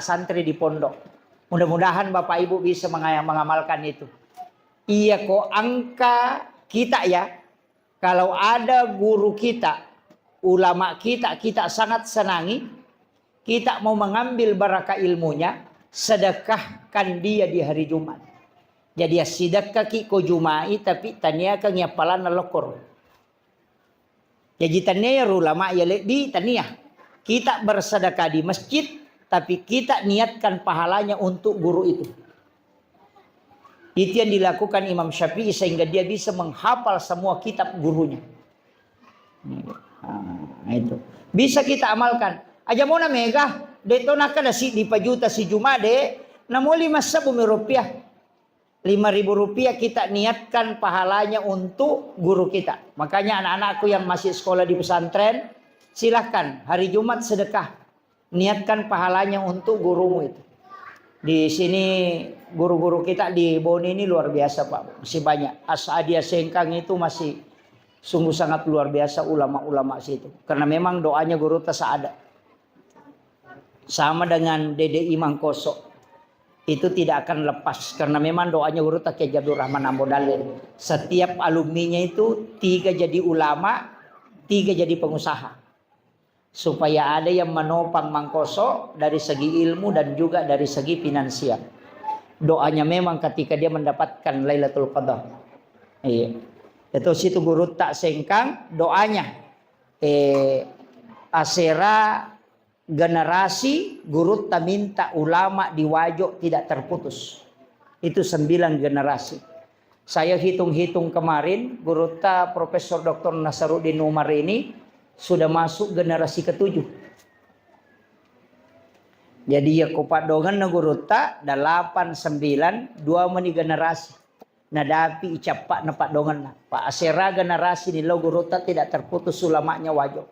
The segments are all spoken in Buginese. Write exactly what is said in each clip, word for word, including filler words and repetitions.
santri di pondok. Mudah-mudahan Bapak Ibu bisa menga-, mengamalkan itu. Iya ko angka kita ya, kalau ada guru kita, ulama kita, kita sangat senangi, kita mau mengambil barakah ilmunya, sedekahkan dia di hari Jumat. Jadi, assidekkaki ko Jumai, tapi taniakan ya palanna lokor. Jaji tania ya ulama ya lebbi tania. Kita bersedekah di masjid, tapi kita niatkan pahalanya untuk guru itu. Itu yang dilakukan Imam Syafi'i sehingga dia bisa menghafal semua kitab gurunya. Nah, itu. Bisa kita amalkan. Aja mona mega, de to naka da si di pajuta si Juma de, namo lima sebbu mi rupiah. Lima ribu rupiah kita niatkan pahalanya untuk guru kita. Makanya anak-anakku yang masih sekolah di pesantren, silahkan hari Jumat sedekah. Niatkan pahalanya untuk gurumu itu. Di sini guru-guru kita di Bone ini luar biasa, Pak. Masih banyak. As'adia Sengkang itu masih sungguh sangat luar biasa ulama-ulama situ. Karena memang doanya guru tasada. Sama dengan D D I Mangkoso. Itu tidak akan lepas. Karena memang doanya guru Kiai Abdul Rahman Ambo Dalle. Setiap alumninya itu tiga jadi ulama, tiga jadi pengusaha. Supaya ada yang menopang Mangkoso dari segi ilmu dan juga dari segi finansial. Doanya memang ketika dia mendapatkan Lailatul Qadar. Iya. Itu situ gurutta Sengkang, doanya. Eh, asera generasi gurutta minta ulama di Wajo tidak terputus. Itu sembilan generasi. Saya hitung-hitung kemarin, gurutta Profesor Doktor Nasaruddin Umar ini sudah masuk generasi ketujuh. Jadi, ya, ko paddongenna gurutta, delapan, sembilan, dua meni generasi. Nadapi icappa'na paddongenna. Pa asera generasi ni lo gurutta tidak terputus ulamanya Wajo.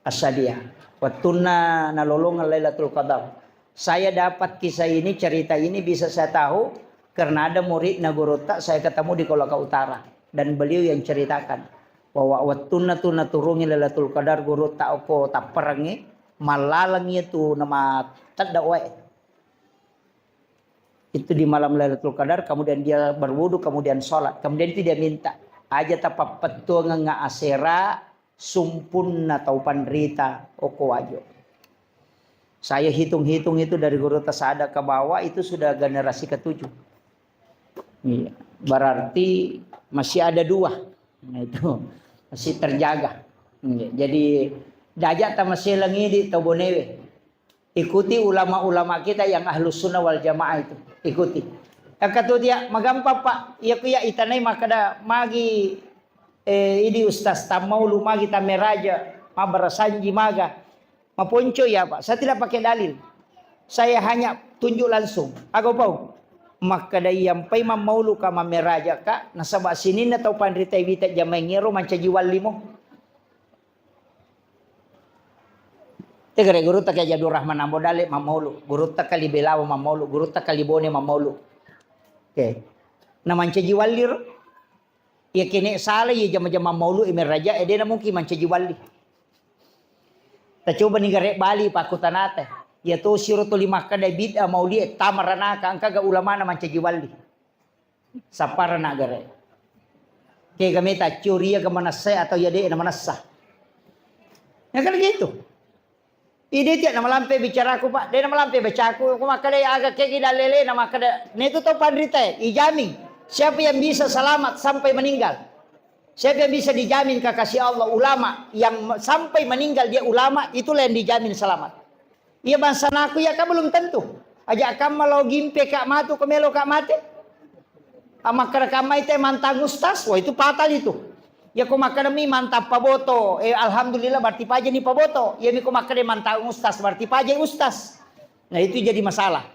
Assadia. Wettunna nalolongeng Lailatul Qadar. Saya dapat kisah ini, cerita ini bisa saya tahu karena ada muridna gurutta saya ketemu di Kolaka Utara dan beliau yang ceritakan bahwa wettunna tu naturungi Lailatul Qadar gurutta okko tapperengngi, mallalengngi tu nama tedda wae. Itu di malam Lailatul Qadar, kemudian dia berwudu, kemudian sholat, kemudian itu dia minta, aja tapappettuangengnga asera sumpunna tau panrita okko Wajo. Saya hitung-hitung itu dari gurutta sada ke bawah itu sudah generasi ketujuh. Iya. Berarti masih ada dua. Nah, itu masih terjaga. Iya. Jadi, daja tamaselang idi tau Bonewe. Ikuti ulama-ulama kita yang ahlus sunnah wal jamaah itu. Ikuti. Engka tu dia, magampang, Pak. Iya ku iya itanai makkeda magi, eh, idi ustaz tammaulu magi tammeraja, mabbarasanji maga. Maponco iya, Pak. Saya tidak pakai dalil. Saya hanya tunjuk langsung. Aga upau? Makkeda iyampai mammaulu ka mammeraja ka, nasaba sininna tau panrita wita jamaingngero mancaji wallimo. Tegere gurutta Kiai Abdul Rahman Ambo Dalle mammaulu, gurutta Kali Belawa mammaulu, gurutta Kali Bone mammaulu. Oke. Na mancaji walliro. Iya kene sala iya jama-jama maulu e meraja e de na mungkin mancaji walli. Tacoba ni gare Bali pakkutanata. Iya to siro tuli makkeda bid'ah mauli e tamaranaka engka ga ulamana mancaji walli. Sapparana gare. Kega meta curiga manessa atau iya de na manessa. Ya kan gitu. Ide tiak namalampe bicaraku, Pak. De namalampe bacaku. Ku makkeda aga kegi dalele na makkeda. Netu tau panrita e, ijamin. Siapa yang bisa selamat sampai meninggal? Siapa yang bisa dijamin kekasih Allah, ulama yang sampai meninggal dia ulama, itulah yang dijamin selamat. Iya bangsa naku ya kan belum tentu. Aja kamma lao gimpe ka matu ko melo ka mate. Amakkeda kamma ite mantang ustaz, wah itu fatal itu. Ya ko makkeda mi mantang paboto, eh alhamdulillah berarti paja ni paboto. Ya mi ko makkeda mantang ustaz berarti paja ustaz. Nah itu jadi masalah.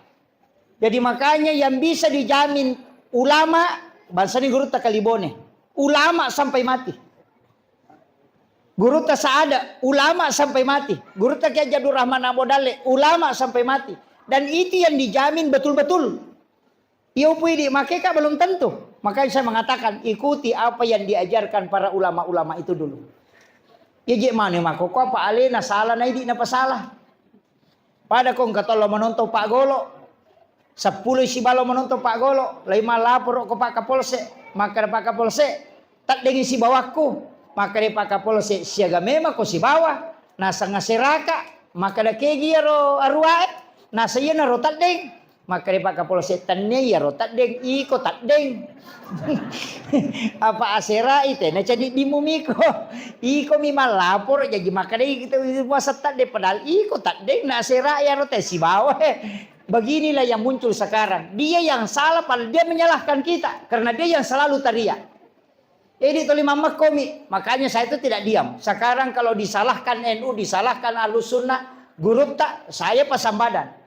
Jadi makanya yang bisa dijamin ulama bangsa ni gurutta Kalibone. Ulama sampai mati. Gurutta Saada, ulama sampai mati. Gurutta Kiai Abdul Rahman Ambo Dalle, ulama sampai mati. Dan itu yang dijamin betul-betul. Iya upui di makeka belum tentu. Makanya saya mengatakan ikuti apa yang diajarkan para ulama-ulama itu dulu. Ya je mane makoko apa alena salah na idi na pasalah. Pada ko engka tollo menonton Pak Golo, seppulo sibawa menonton Pak Golo, lai malaporo ko Pak Kapolsek, makkeda Pak Kapolsek, teddengi sibawakku, makkeda Pak Kapolsek, siaga memang ko sibawa, naseng aseraka, makkeda kegi iyaro aruae, naseng iyanaro teddeng. Makkeda Pak Kapolsek, tennia iyaro teddeng, iko teddeng. Apa aserai tena cadiddimmu miko. Iko mi mallaporo, jaji makkeda iko muaseng teddeng, padahal iko teddeng na aserai iyaro te sibawa. Beginilah yang muncul sekarang. Dia yang salah, padahal dia menyalahkan kita karena dia yang selalu teriak. Edi toli mammekkomi. Makanya saya itu tidak diam. Sekarang kalau disalahkan N U, disalahkan Ahlus Sunnah, gurutta, saya pasang badan.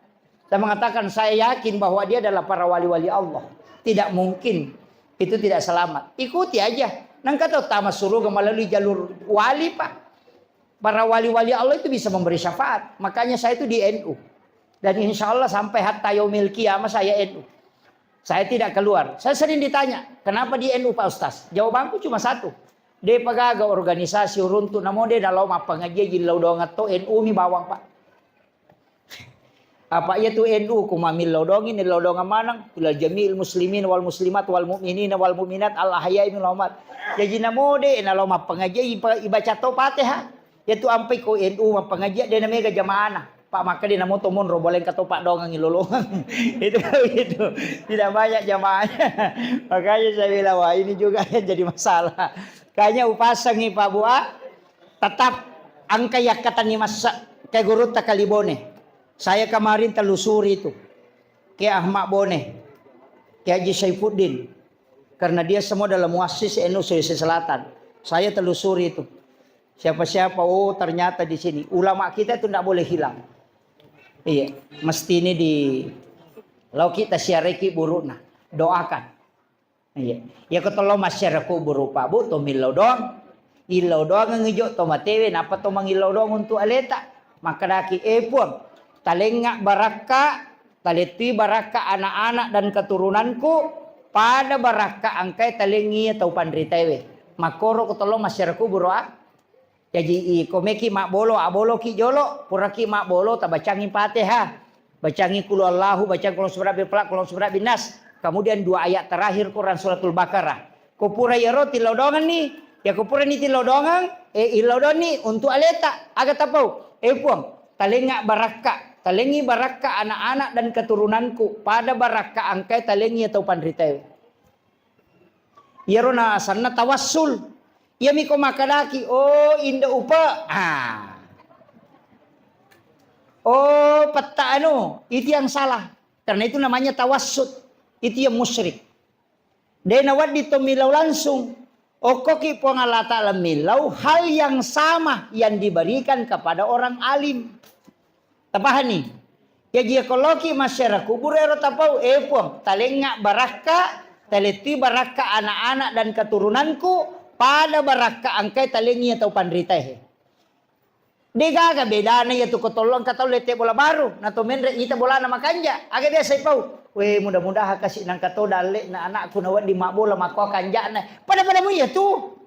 Saya mengatakan, saya yakin bahwa dia adalah para wali-wali Allah. Tidak mungkin itu tidak selamat. Ikuti aja. Nangka tau tama suruga melalui jalur wali, Pak. Para wali-wali Allah itu bisa memberi syafaat. Makanya saya itu di N U. Dan insya Allah sampai hatta yaumil qiyamah saya N U. Saya tidak keluar. Saya sering ditanya, kenapa di N U, Pak Ustaz? Jawabanku cuma satu. Depa gaga organisasi uruntu namo de nalo mappangaji jillau doang to N U mi bawang, Pak. Apa iya tu N U ku mamillau doang ini, lau doang maneng, ila jami'il muslimin wal muslimat wal mu'minin wal mu'minat al ahya'i minhum wal amwat. Jaji namo de nalo mappangaji iba-, ibaca to Fatihah. Iya tu ampai ko N U mappangaji de na mega jamaana. Pak makkeda namo to monro boleh engka to Pak doang ilolongang. Itu itu. Tidak banyak jamaahnya. Makanya saya bilang, wah, ini juga yang jadi masalah. Kayaknya upasangi Pak Bua, tetap angka yakkatanni massa ke gurutta Kalibone. Saya kemarin telusuri itu. Ke Ahmad Bone, ke Haji Saifuddin. Karena dia semua dalam muassis N U Sulawesi Selatan. Saya telusuri itu. Siapa-siapa, oh, ternyata di sini. Ulama kita itu ndak boleh hilang. Iya, mesti ini di, lau kita siareki burukna. Doakan. Iya. Iya, ko tollo masyarakat kuburu, Pak, Bu, to millau doang. Illau doang ngijo to matewe, napa to mangillau doang untuk aleta. Makkedaki, eh, Puang, talengnga barakka, talettui barakka anak-anak dan keturunanku, pada barakka angkai talengngi tau panritaewe. Makkoro ko tollo masyarakat kuburu, ah. Jaji, iko meki mabbolo, aboloki jolo, puraki mabbolo, tabacangi Fatihah. Bacangi Qul Huwallahu, bacangi Qul A'udzu Birabbil Falaq, Qul A'udzu Birabbin Nas. Kemudian dua ayat terakhir Quran Suratul Baqarah. Ko pura iyaro tillau doangenni, ya ko purani tillau doangeng, eh, illau doanni untuk aleta. Aga tapau? Eh, Puang, talengnga barakka, talengngi barakka anak-anak dan keturunanku, pada barakka angkai talengngi tau panritae. Iyaro nasenna tawassul. Iyami ko makkedaki, "Oh, Indo Upa." Ah. "Oh, petta anu," itu yang salah. Karena itu namanya tawassut. Itu yang musyrik. De nawedding to millau langsung. Okkoki Puang Allah Ta'ala millau hal yang sama yang diberikan kepada orang alim. Tapahani? Jaji, iya ko loki masyarakat kubur ero tapau, eh, Puang, talengnga barakka, talettui barakka anak-anak dan keturunanku, pada barakka angkai talengngi tau panritae. De gaga bedana iya tu ko tollo engka tau lette bola baru, na to menre ita bolana makanja. Aga biasa ipau? We, mudah-mudahan kasi nangka to dalle'na anakku na wedding mabbola makko kanja'na. Pada-pada mu iya tu.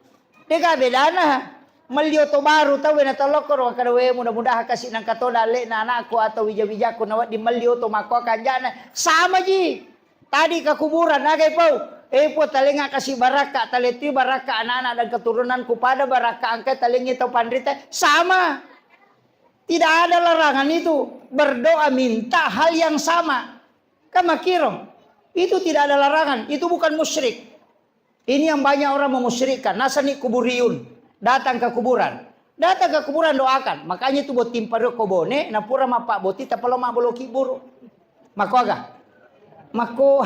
Dega bedana. Melli oto baru tau na tau lokkoro kada we, mudah-mudahan kasi nangka to dalle'na anakku atau wija-wijakku na wedding melli oto makko kanja'na. Sama ji. Tadi ke kuburan, aga ipau? Eh, Puang, talengnga kasi barakka, talettui barakka anak-anak dan keturunanku, pada barakka angkai talengngi tau panrita. Sama. Tidak ada larangan itu. Berdoa minta hal yang sama. Kan makkiro. Itu tidak ada larangan. Itu bukan musyrik. Ini yang banyak orang memusyrikkan. Nasani kuburiyun. Datang ke kuburan. Datang ke kuburan, doakan. Makanya itu botting paru ko Bone, napura mappabbotting tappa lao mabboloki buru. Makko aga? Makko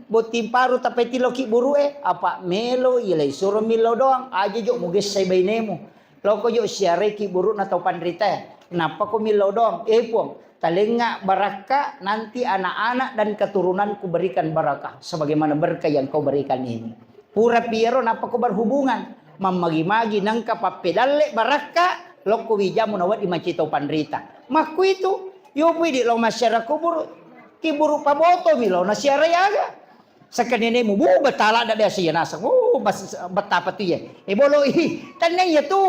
botting paru tappa tiloki buru e, apa melo iya lai suro millau doang, aja jo mugessai bainemu. Loko jo siareki buru'na tau panritae. Nappa ko millau doang, eh Puang, talengnga barakka, nanti anak-anak dan keturunanku berikan barakah sebagaimana berkah yang kau berikan ini. Pura piero nappa ko berhubungan, mammagi-magi nangka pappedalle barakka, lokko wijamu nawedding macitau panrita. Makkuitu, yopu idi lao masyarakat kubur, kiburu paboto mi lao nasiarai aga. Sekenenemu, bu, betala da biasa ya naseng. Oh, bas-, betapa tu ya. Eh, boloi, tenneng ya tu.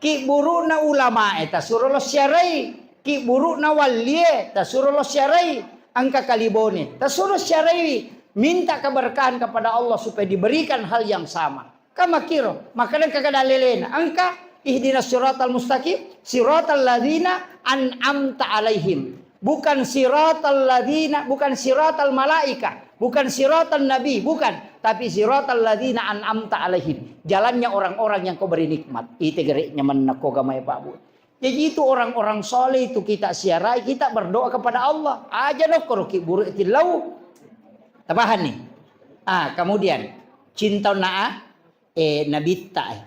Ki buru'na ulamae tasuro lo siarai. Ki burukna wallie, tasuro lo siarai. Engka kalibone, tasuro siaraiwi. Minta keberkahan kepada Allah supaya diberikan hal yang sama. Kan makkiro, makkeda engka kada lelena. Engka ihdinas siratal mustaqim, siratal ladzina an'amta alaihim. Bukan siratal ladzina, bukan siratal malaika, bukan siratal nabi, bukan. Tapi siratal ladzina an'amta alaihim. Jalannya orang-orang yang kau beri nikmat. Ite gereknya menna ko gamai Pak Bu. Jadi itu orang-orang soleh itu kita siarai, kita berdoa kepada Allah. Aja nokkoro ki buruk tillau. Tapahan nih. Ah, kemudian cinta na eh nabitta eh.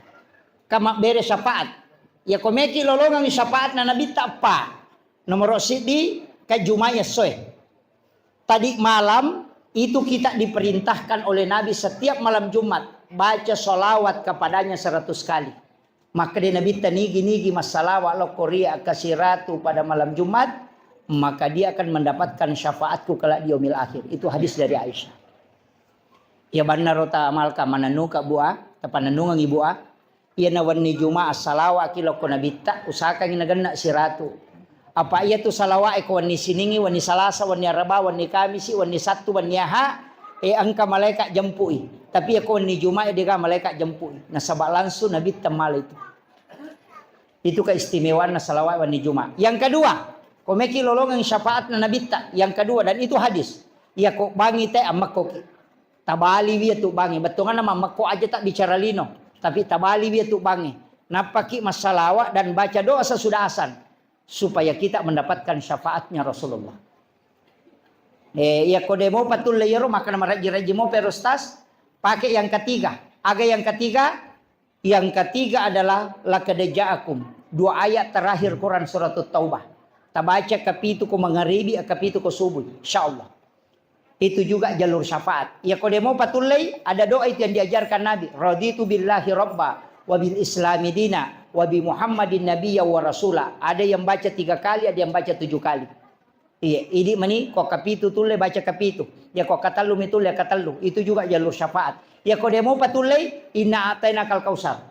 Kama bere syafaat. Ya komeki lolongang syafaat na nabitta apa? Nomor siddi ke Jumat ya soe. Tadi malam itu kita diperintahkan oleh Nabi setiap malam Jumat baca salawat kepadanya seratus kali. Makkeda Nabitta nigi-nigi massalawa lokko ri akkasiratu pada malam Jumat, maka dia akan mendapatkan syafaatku kelak di yaumil akhir. Itu hadis dari Aisyah. Ya bannaro ta amalka manennuka bua, tapanennungengi bua. Iyana wenni Jumat assalawaki lokko Nabitta, usahakangi nagenna siratu. Apa iyatu salawa'e ko wenni Siningi, wenni Salasa, wenni Araba, wenni Kamisi, wenni Sattu, wenni Aha, eh, engka malaikat jempu'i. Tapi iya ko wenni Jumat, eh, dega malaikat jempu'i. Nasaba langsung Nabitta mala itu. Itu keistimewaanna salawat wenni Jumat. Yang kedua, ko meki lolongeng syafaatna Nabitta. Yang kedua, dan itu hadis. Iya ko bangi te ammekkoki. Tabali wi tu bangi. Bettuanna mammekko aja tak bicara lino. Tapi tabali wi tu bangi. Nappaki massalawat dan baca doa sesudah asan. Supaya kita mendapatkan syafaatnya Rasulullah. Eh, iya ko demo patulle iyaro, maka nama rajji-rajji mo perustas, pakai yang ketiga. Aga yang ketiga? Yang ketiga adalah laqad ja'akum. Dua ayat terakhir Quran surat Taubah. Tabaca kapitu ko mangaribi, kapitu ko subuh. Insyaallah. Itu juga jalur syafaat. Ya ko demo patullei, ada doa itu yang diajarkan Nabi. Raditu billahi rabba, wa bil islami dina, wa bi Muhammadin nabiyya wa rasula. Ada yang baca tiga kali, ada yang baca tujuh kali. Iya, idi mani ko kapitu tulle baca kapitu. Ya ko katellu mi tulle katellu. Itu juga jalur syafaat. Ya ko demo patullei, inna atainakal kausar.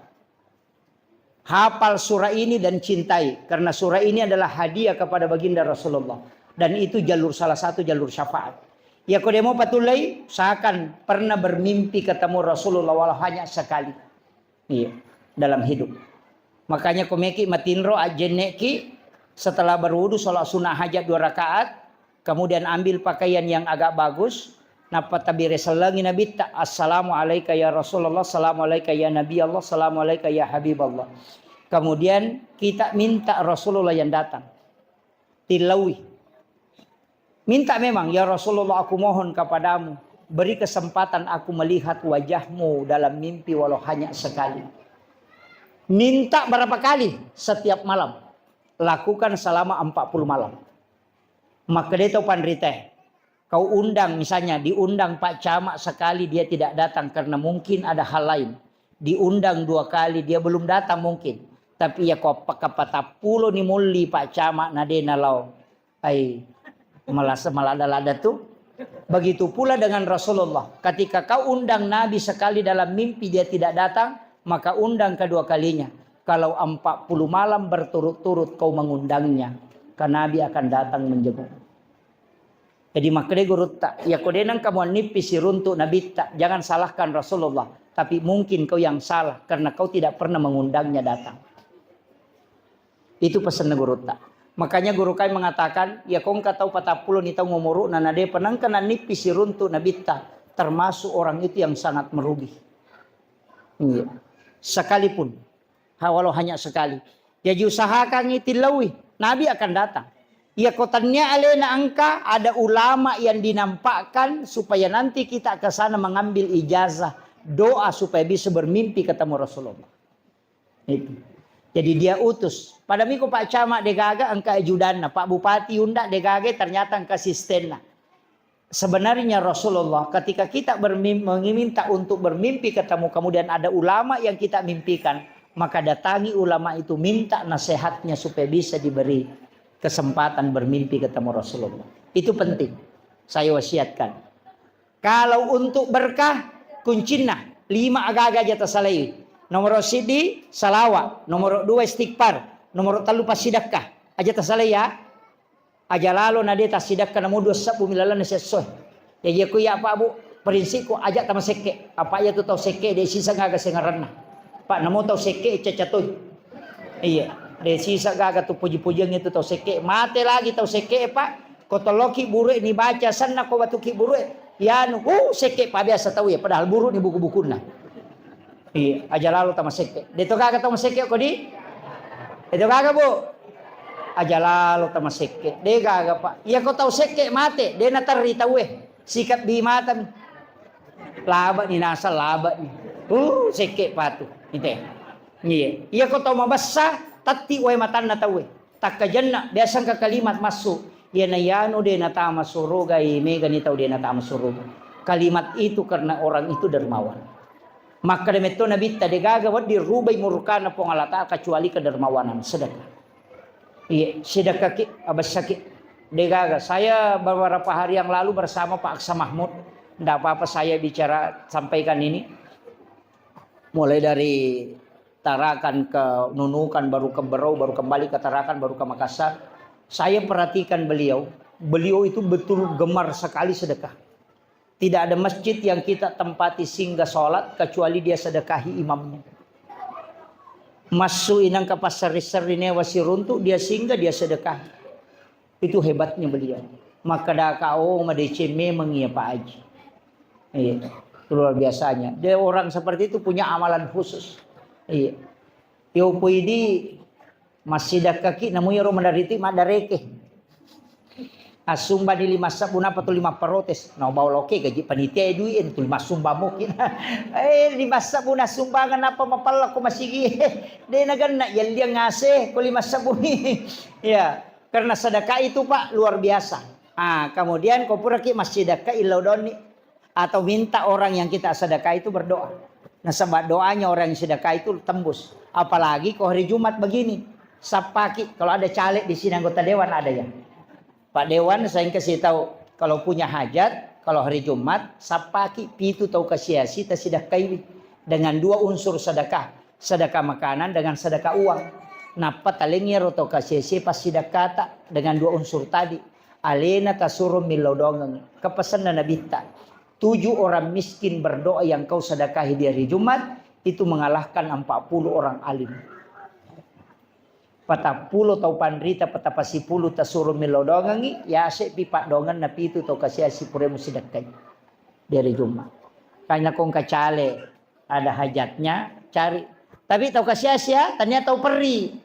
Hafal surah ini dan cintai, karena surah ini adalah hadiah kepada baginda Rasulullah. Dan itu jalur, salah satu jalur syafaat. Ya ko demo patullei, usahakan pernah bermimpi ketemu Rasulullah walau hanya sekali. Iya, dalam hidup. Makanya ko meki matinro ajjenneki setelah berwudu sholat sunnah hajat dua rakaat, kemudian ambil pakaian yang agak bagus, nappa tabire sellengi Nabitta, "Assalamu alaika ya Rasulullah, assalamu alaika ya Nabi Allah, assalamu alaika ya Habib Allah." Kemudian kita minta Rasulullah yang datang. Tillaui. Minta memang, "Ya Rasulullah, aku mohon kepadamu, beri kesempatan aku melihat wajahmu dalam mimpi walau hanya sekali." Minta berapa kali? Setiap malam. Lakukan selama empat puluh malam. Makkeda to panrita, kau undang, misalnya diundang Pak Camat sekali, dia tidak datang karena mungkin ada hal lain. Diundang dua kali, dia belum datang mungkin. Tapi ya ko pakapatappulo ni mulli Pak Camat na de nalao. Ai, malasa malada-lada tu. Begitu pula dengan Rasulullah. Ketika kau undang Nabi sekali dalam mimpi dia tidak datang, maka undang kedua kalinya. Kalau empat puluh malam berturut-turut kau mengundangnya, ke Nabi akan datang menjenguk. Jadi makkeda gurutta, ya ko de nengka muannippi siruntu Nabitta, jangan salahkan Rasulullah. Tapi mungkin kau yang salah karena kau tidak pernah mengundangnya datang. Itu pesenna gurutta. Makanya guru kai mengatakan, ya ko engka tau patappulo ni taung umuru'na na de penengka nannippi siruntu Nabitta, termasuk orang itu yang sangat merugi. Iya. Sekalipun ha, walau hanya sekali. Jadi usahakan tillaui, Nabi akan datang. Iya ko tania alena engka ada ulama yang dinampakkan supaya nanti kita ke sana mengambil ijazah doa supaya bisa bermimpi ketemu Rasulullah. Itu. Jadi dia utus. Pada miko Pak Camat degaga engka ajudanna, Pak Bupati unda degaga ternyata engka asistenna. Sebenarnya Rasulullah, ketika kita bermim-, meminta untuk bermimpi ketemu, kemudian ada ulama yang kita mimpikan, maka datangi ulama itu, minta nasihatnya supaya bisa diberi kesempatan bermimpi ketemu Rasulullah. Itu penting. Saya wasiatkan. Kalau untuk berkah, kuncinna lima agaga aja tasalai. Nomor sidi salawa, nomor dua istighfar, nomor telu passidakka. Aja tasalai ya. Aja lalo na de tassidakka namo dua sebbu mi lalenna siesso. Jaji ko iya, Pak, Bu, prinsipku aja tamasekke. Apa iya tu tau sekke de sisa gaga sengaranna. Pak, namo tau sekke caca toi. Iya, de sisa gaga tu puji-pujiang itu tau sekke. Mate lagi tau sekke, Pak. Ko toloki buru ni baca senna ko batuki buru. Ya nu, uh, sekke pa biasa tau ya, padahal buru ni buku-bukunna. Iya, aja lalo tamasekke. De to gaga tau masekke ko di? De to gaga, Bu? Aja lalo tamasekke. De gaga, Pak. Iya ko tau sekke mate, de naterri tau e. Sikap di mata mi. Laba ni nasa laba ni. Uh, sekke patu. Ite. Iya. Iya ko tau mabessa, tatti wae matanna tau e. Takkajenna, biasa engka kalimat massu. Iyana yanu de natama suruga, i mega ni tau de natama suruga. Kalimat itu karena orang itu dermawan. Makkeda metto Nabitta, degaga wedding rubai murkana Puang Allah Ta'ala kecuali kedermawanan, sedekah. Iya, sedekah ki, abessaki. Degaga, saya beberapa hari yang lalu bersama Pak Aksa Mahmud. Ndak apa-apa saya bicara, sampaikan ini. Mulai dari Tarakan ke Nunukan, baru ke Berau, baru kembali ke Tarakan, baru ke Makassar. Saya perhatikan beliau, beliau itu betul gemar sekali sedekah. Tidak ada masjid yang kita tempati singgah sholat kecuali dia sedekahi imamnya. Massu inang ke pasar seri newa siruntuk, dia singgah, dia sedekahi. Itu hebatnya beliau. Makkeda ka, oh, madeceng memang iya Pak Haji. Iya, itu luar biasanya. Dia orang seperti itu punya amalan khusus. Iya. Yo poidi massidakka ki, namu yaro madariti maddareke. Assumbani lima sebbu napa tu lima protes. Na bau loke gaji panitia dui en tu lima sumba mungkin. Eh, lima sebbu na sumbangan apa mapalla ko masigi. De naganna yalliang ngase ko lima sebbu ni. Ya. Karena sedekah itu, Pak, luar biasa. Ah, kemudian ko puraki massidakka illau donni atau minta orang yang kita sedekah itu berdoa. Nasaba doanya orang yang sedekah itu tembus. Apalagi ko hari Jumat begini, sappaki kalau ada caleg di sini anggota dewan ada ya. Pak Dewan, saya kasih tahu, kalau punya hajat, kalau hari Jumat, sappaki pitu tau kasiasi tasidakkaiwi dengan dua unsur sedekah. Sedekah makanan dengan sedekah uang. Nappa talengngi ero tau kasiasie passidakkata dengan dua unsur tadi. Alena tasuro millau doangeng. Kepesenna Nabitta, tujuh orang miskin berdoa yang kau sedekahi di hari Jumat, itu mengalahkan empat puluh orang alim. Patappulo tau panrita, patapasipulu tasuro millau doangengngi, yase'pi paddoangenna pitu tau kasiasi purae musidekkai di hari Jumat. Kanya kongka cale, ada hajatnya, cari. Tapi tau kasiasi ya, tania tau perri.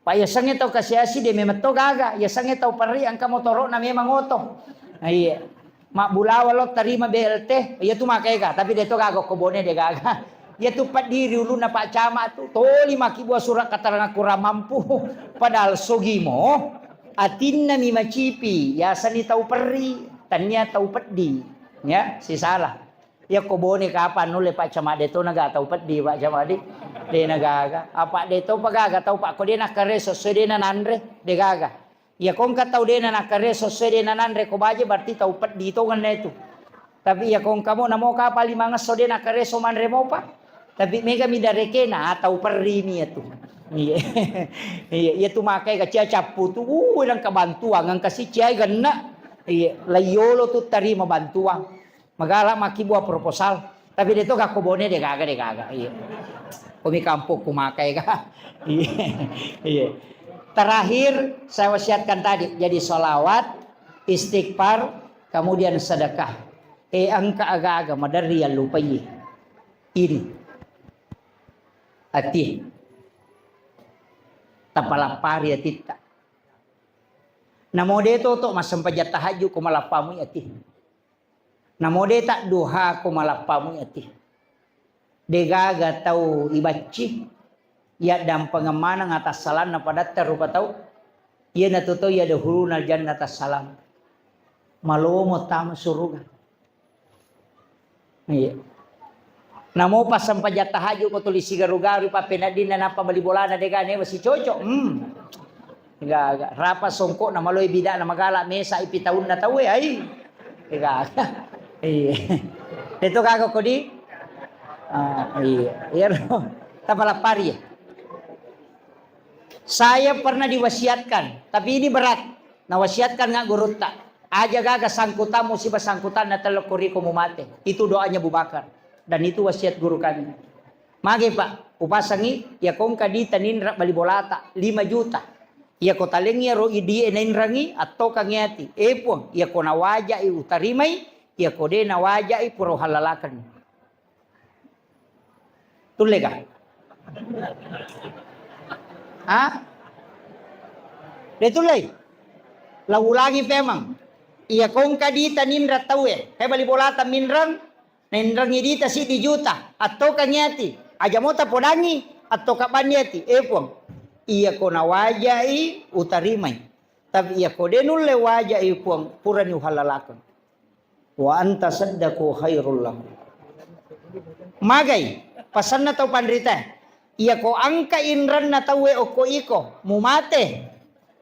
Pak, yasengnge tau kasiasi de memang to gaga, yasengnge tau perri engka motoro'na memang oto. Nah, iya. Mabbulawa lo tarima B L T, iya tu makaega, tapi de to gaga ko Bone de gaga. Iya tu peddi ri ulunna Pak Camat tu, toli makkibua surat keterangan kurang mampu. Padahal sogimo, atinna mi macipi, yasani tau perri, tania tau peddi. Ya, sisala. Iya ko Bone kapang nulle Pak Camat de to naga tau peddi Pak Camat di. De nagaga. Apa de to pagaga tau Pak ko de nakkareso, so de nananre, de gaga. Iya kongka tau de nanakkare sosse de nananre ko baje, berarti tau peddi tongenna itu. Tapi iya kongka mo namo kapang limangesso de nakkareso manre mopa. Tapi mega mi darekena, ah, tau perri mi iya tu. Iya. Iya, iya tu makai ka cia cappu tu, uh, nang kabantuang, nang kasi ciai genna. Iya, layolo tu tarima bantuang. Magala makkibua proposal. Tapi de to gakko Bone de gaga, de gaga. Iya. Komi kampung ku makai ga. Iya. Iya. Terakhir saya wasiatkan tadi, jadi salawat, istighfar, kemudian sedekah. Eh, engka aga-aga maderri yallupai. Ini. Ati. Tapalappari atitta. Namo de toto massempajang tahajud ko malappamui ati. Namo de tadduha ko malappamui ati. Degaga tau ibacci, yaddampengeng maneng atassalanna padatta rupa tau, iyanatu tau yadkhulunal jannata salam. Malomo tama suruga. Iya. Namo passempajang tahajud ko tuli sigaru-garu pappeneddinna nappa bali bolana dega newa sicocok. Hmm. Gaga. Rapa songkok na maloi bidana magala mesa ipi taunna tauwe ai. Gaga. Iya. Itu gaga kodi. Ah, iya. Iya. Tapalappari. Saya pernah diwasiatkan, tapi ini berat. Nawasiatkan nga gurutta. Aja gaga sangkutammu siba sangkutanna tellokko riko mumate. Itu doanya Abu Bakar. Dan itu wasiat guru kami. Mage, Pak, upasangi, iya kongka dita ninra bali bolata, lima juta. Iya ko talengi ro idi e nainrangi, attokangi ati. Eh, Puang, iya ko nawajai utarimai, iya ko de nawajai pura uhallalakeng. Tulle ga? Ha? De tullei? La ulangi pemang. Iya kongka dita ninra tauwe. Kai bali bolata minreng, nainrengi dita siddi juta. Attokangi ati. Aja mota podangi. Attoka banni ati. Eh, Puang. Iya ko nawajai utarimai. Tapi iya ko de nulle wajai, Puang, purani uhallalakeng. Wa anta saddaqu khairul lakum. Magai, pasanna tau panrita. Iya ko angka inranna tauwe okko iko, mumate.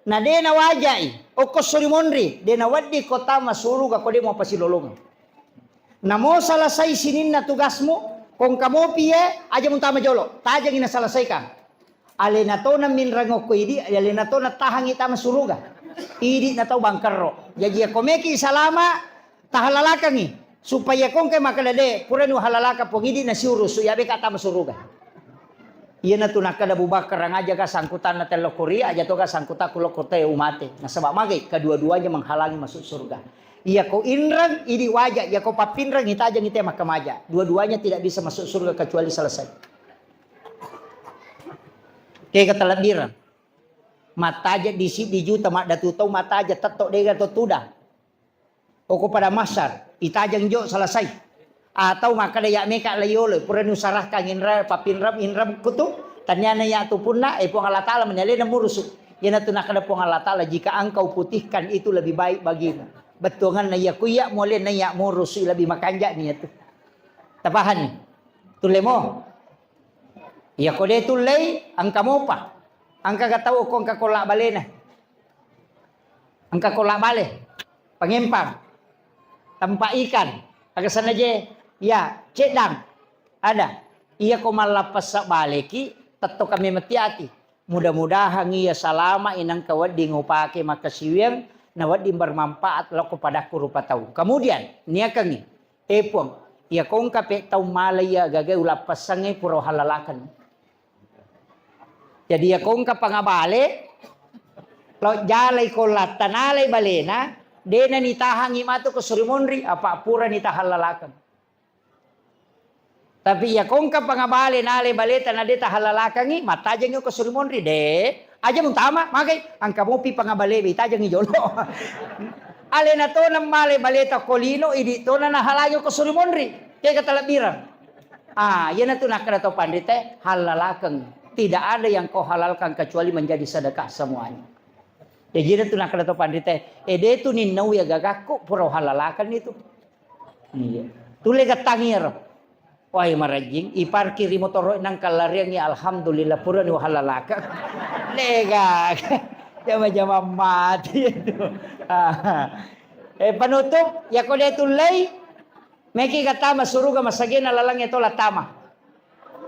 Na de nawajai, okko suri monri, de nawedding ko tama suruga ko de mupasilolongeng. Namo salasai sininna tugasmu, kongka mopi ye, aja mutama jolo, tajengi nasalasaikang. Alena tona minreng okko idi, alena tona tahangi tama suruga. Idi na tau bangkerro. Jaji yako meki salama, tahallalakengi. Supaya kongke makkeda de, purani uhallalakeng Puang, idi nasiurusu, ya beka tama suruga. Iyanatu nakkeda Abu Bakar, aja ga sangkutanna tello koria, aja toga sangkutakku lokko te umate. Nasaba magai, kedua-duanya menghalangi masuk surga. Iya ko inreng, idi waja, iya ko pappinreng, itajengi te makkamaja. Dua-duanya tidak bisa masuk surga kecuali selesai. Kega talebbiren. Mattaja di siddi juta, maddatu tau mattaja, tetto dega to tudang. Oko pada masar, itajeng jo selesai. Atau makkeda ya meka la yolo, purani usarahkan inra, papinrem, inrem kutu, taniana ya tu punna, eh, Puang Allah Ta'ala mani alena murusu. Iyanatu nakkeda Puang Allah Ta'ala, jika engkau putihkan itu lebih baik bagimu. Bettuanganna iya kuya mualena ya murusu lebih makanja ni itu. Tapahani? Tullemo? Iya ko de tullei, engka mopa. Engka ga tau ko engka kolla balena. Engka kolla bale. Pangempang. Tempat ikan. Aga sana je? Ya, cedang. Ada. Iya ko mallappessa baleki, tetto kami mati ati. Mudah-mudahan iya salama inangka wedding upake makkasiwiang, na wedding bermanfaat lokko padakku rupa tau. Kemudian, niakangi. Eh, Puang, iya kongka pe tau mala iya gagai ulappessangnge pura uhallalakeng. Jadi iya kongka pangabale, lo jalai ko lattanalai balena, dena nitahangi matu ko suri monri, apa pura nitahallalakeng. Tapi iya kongka pangabale nalai baleta na de tahallalakengi, mattajengi ko suri monri, de, aja muntama, magai, engka mopi pangabale, itajengi jolo. Alena tona male baleta ko lino, idi tona nahalangi ko suri monri. Kega talebbiren. Ah, iyanatu nakkeda to panrite, hallalakeng. Tidak ada yang kau halalkan kecuali menjadi sedekah semuanya. Jadi iyanatu nakkeda to panrite, eh, de tu ninnau ya gagakku, pura hallalakeng itu. Iya. Tulle gattangi ero. Wai marajing, iparkiri motoro nang kallariangi, alhamdulillah purani uhallalakeng. Lega. Jama-jama mati itu. Ah. Eh, penutup, ya ko de tullei, meki ga tama suruga masagena lalang eto la tama.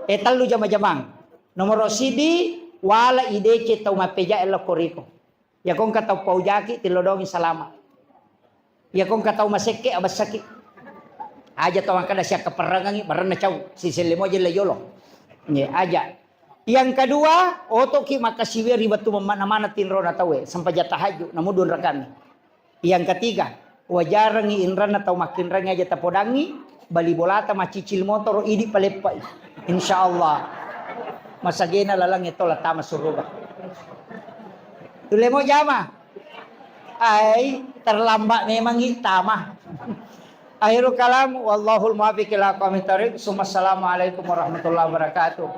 Eh, tellu jama-jamang. Nomoro sidi, wala idece tau mappeja elo koriko. Ya kongka tau paujaki, tillodongi salama. Ya kongka tau masekke, abessaki. Aja tau makkeda siakkaperrangangi, barenna cau, siselle moje le yolo. Ye, aja. Yang kedua, otoki makkasiwiang ri wettu mana-mana tinrona tauwe, sempajang tahajud, namudun rakami. Yang ketiga, wajarengngi inranna tau makkinrengnge aja tapodangngi, bali bolata, maccicil motoro, idi paleppai. Insya Allah. Masagena lalang eto la tama suruga. Tullemo jama. Ai, terlambat memang i tama. Akhirul kalam, wallahul muwaffiq ila aqwamit thariq. Summa assalamualaikum warahmatullahi wabarakatuh.